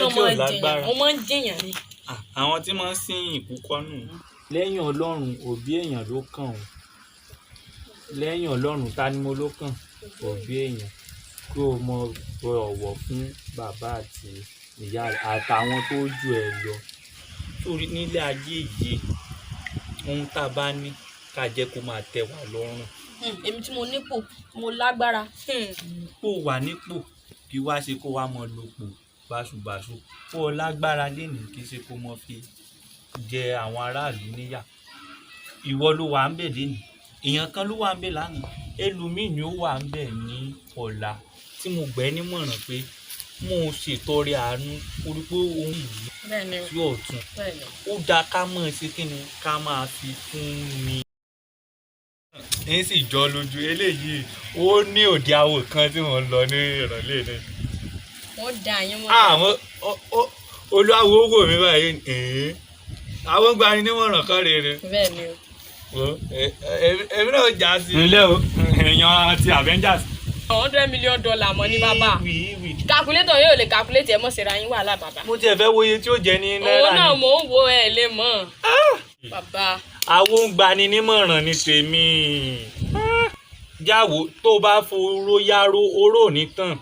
Àwọn tí ò máa jẹyàn, lágbára. mo máa ń jẹyàn ni. Ah, àwọn tí máa ń sin ìkú kọ́nù. Lẹ́yìn Ọlọ́run, òbí èèyàn ló kàn ó. Lẹ́yìn Ọlọ́run, ta ni mo ló kàn? Òbí èèyàn. Kí o mọ bọ̀wọ̀ fún bàbá àti ìyá rẹ àtàwọn tó jù ẹ lọ. Torí nílé ayé yìí, ohun tá a bá ní ká jẹ́ kó máa tẹ́ wa lọ́rùn. Èmi tí mo nípò, mo lágbára. Kó wà nípò kí wá ṣe kó wá mọ lòpò báṣubàṣu. Kó o lágbára lénìí, kì í ṣe kó mọ fi jẹ àwọn aráàlú níyà. Ìwọ ló wà ń bẹ̀ lénìí, èèyàn kan ló wà ń bẹ̀ lánàá, ẹlòmíì ni ó wà ń bẹ̀ ní ọ̀la. Tí mo gbẹ́ nímọ̀ràn pé mo ṣètọrẹ àánú orí pé òun yìí Bẹ́ẹ̀ni o. sí ọ̀tún. Bẹ́ẹ̀ni. Ó dáa ká mọ̀ ṣe kí ni ká máa fi fún ni. Ń sì jọ lójú eléyìí, ó ní òde awo kan tí wọ́n ń lọ ní ìrọ̀lẹ́ náà. Wọ́n da yín mọ́. Àwọn olúwawo wò mí báyìí, ẹ̀ẹ́n, àwọn gbani nímọ̀ràn kan rere. Bẹ́ẹ̀ni o. Wo, èmi náà já sí. Ǹlẹ́ o, èèyàn ti Avengers. $100 million mọ́ ní bàbá. Wí wí. Calculator yóò lè calculate ẹ̀ mọ̀ síra yín wàhálà, bàbá. Mo tiẹ̀ fẹ́ wo iye tí ó jẹ ní náírà. Òun náà ni. Mò ń wo ẹ̀ lè mọ̀. Bàbá. Àwọn ń gbani nímọ̀ràn ní tèmi. Jáwo tó bá foró yáró, oró ò ní tàn.